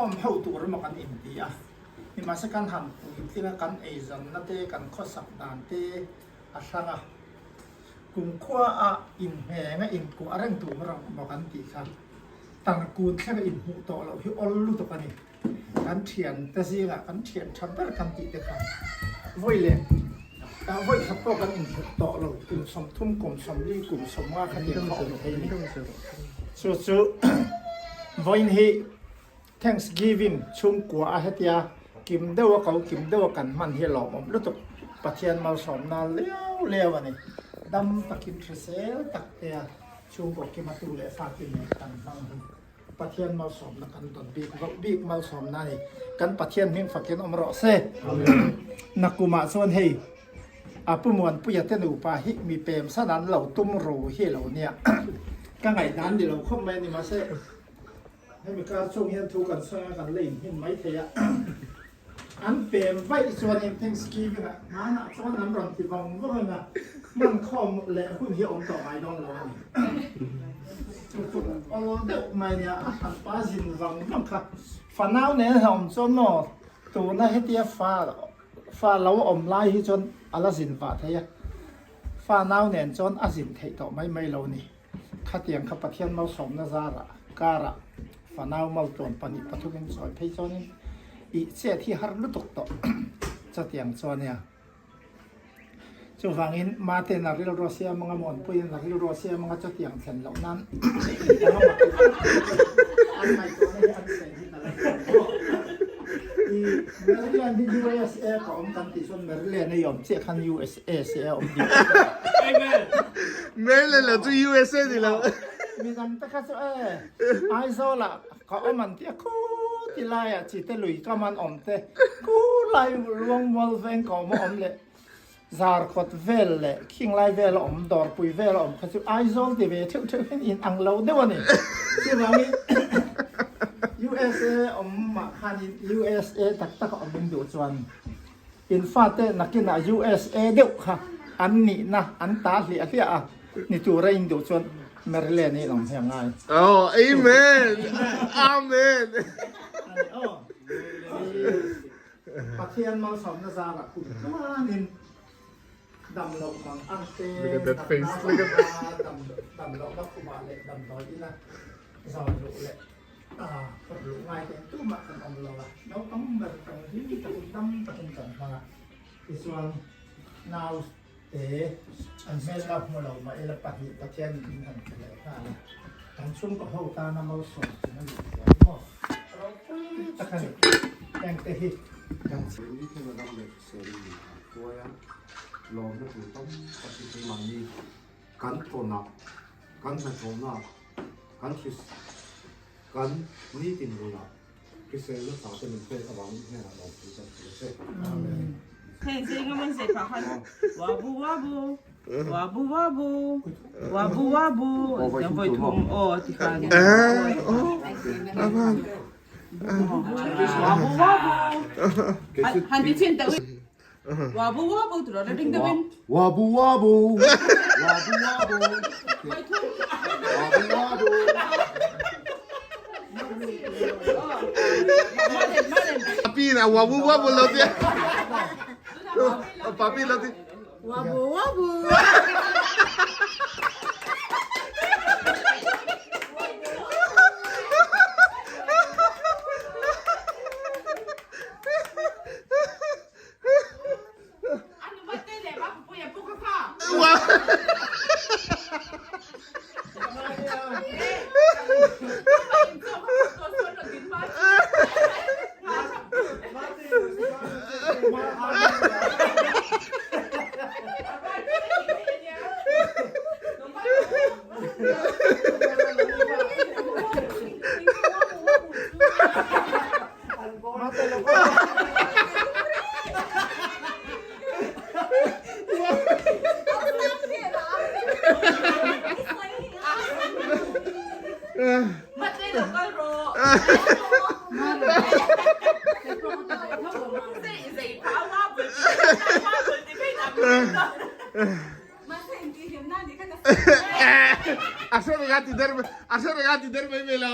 khawm ho tur emaw kan inti a, nimahse kan han puitling a, kan eizawnna te, kan khawsak dan te a hrang a, kumkhua a inhneng a inkuah reng tur emaw kan tih kha tarkun thleng a inhmuh tawh loh hi awl lutuk a ni. Kan thian te zingah kan thian tha ber kan tih te kha vawi leh vawi khat pawh kan inhmuh tawh lo kum 30 kum 40 kum 50 kha tiang kha awm thei a ni. Chu chu vawiin hi Thanksgiving chhungkua a hetia kim deuh a ko kim deuh a kan hman hi lawmawm lutuk Pathian malsawmna liau liau a ni. Dam takin hrisel tak tea chhungkaw kima tu leh fa te nen kan hmang hi. Pathian malsawmna kan dawn bik voh bik malsawmna a ni. Kan Pathian hming fakin awm rawh se. Nakumah chuan hei a Pu Muanpuia te nupa hi mi pem san an lo tum ru hi lo nia. Ka ngaihdan ni lo khawp mai a ni mahse hemi kar chung hian thu kan sawi a kan la inhmin mai thei a. An pem vaih chuanin Thanksgiving ah hmanah chuan an rawn ti vawng vawng ang a, hman khawm leh hun hi a awm tawh ngai dawn lo a ni. Chu chu awl deuh mai nia, a hranpa zin vang vang kha. Fanau nen a awm chuan maw tuna hetia fa fa lo awm lai hi chuan a la zin vah thei a, fa nau nen chuan a zin theih tawh mai mai lo ni. Khatiang kha Pathian malsawmna zarah karah fanau maltluan pahnih pathumin sawi phei chuanin ih chet hi har lutuk tawh chutiang chuan nia. Chuvangin Mate'n a rilru a siam anga Muanpuiin a rilru a siam anga chutiang thlen loh nan an ngaihtuahna hi an sawi hi ka la hre lo. I Maryland hi USA ka awm kan tih chuan Maryland a i awm chiah khan USA USA a awm dih Amen. Maryland lo chu USA ni lo. Midang te kha chu e Aizawl ah ka awm an tia khu ti lai ah chi te lui kam an awm te khu lai Luangmual veng ka awm a awm leh Zarkawt vel leh Khinglai vel a awm Dawrpui vel a awm kha chu Aizawl ti ve theuh theuh hian in ang lo deuh a ni. Chuvangin USA awm mah khanin USA tak tak a awm in duh chuan In fate nakinah USA deuh kha an nihna an ta hliah hliah a, ni tura in duh chuan Maryland hi awm hi a ngai. Oh, amen! Amen! Pathian malsawmna zarah kum tluanin dam loh mang ang te, dam lohna khumah leh damdawi ina zawn luh leh Phawrh luh ngai te tumah kan awm lo a, naupang ber kan hlim takin dam takin kan hmang a, tichuan nau te an hmel la hmu lo mah ila pahnih Pathianin min han pe leh nghal a, kan chhungkaw ho tana malsawm thin a nih zia hi maw ropui tak a ni, hengte hi kan Ni thlenga dam leh hrisel in an hruai a, lawmna tur tam tak hi keimahni kan tawnah, kan hnathawhnaah, Kan hris kan nitin nunah hriselna tha te min pek avangin hnenah lawmthu kan hrilh a che. Amen. Heng zinga min zai phah khan wabu wabu wabu wabu wabu wabu tiang vawi thum aw ti khan wabu wabu han ti chin teuh Wabu wabu tu rawh ring deuhin. Wabu wabu wabu wabu wabu wabu. Papi na wabu wabu lo tia. Papi lo ti. Wabu wabu. A hre reng a ti der a hre reng a ti der mai mai lo.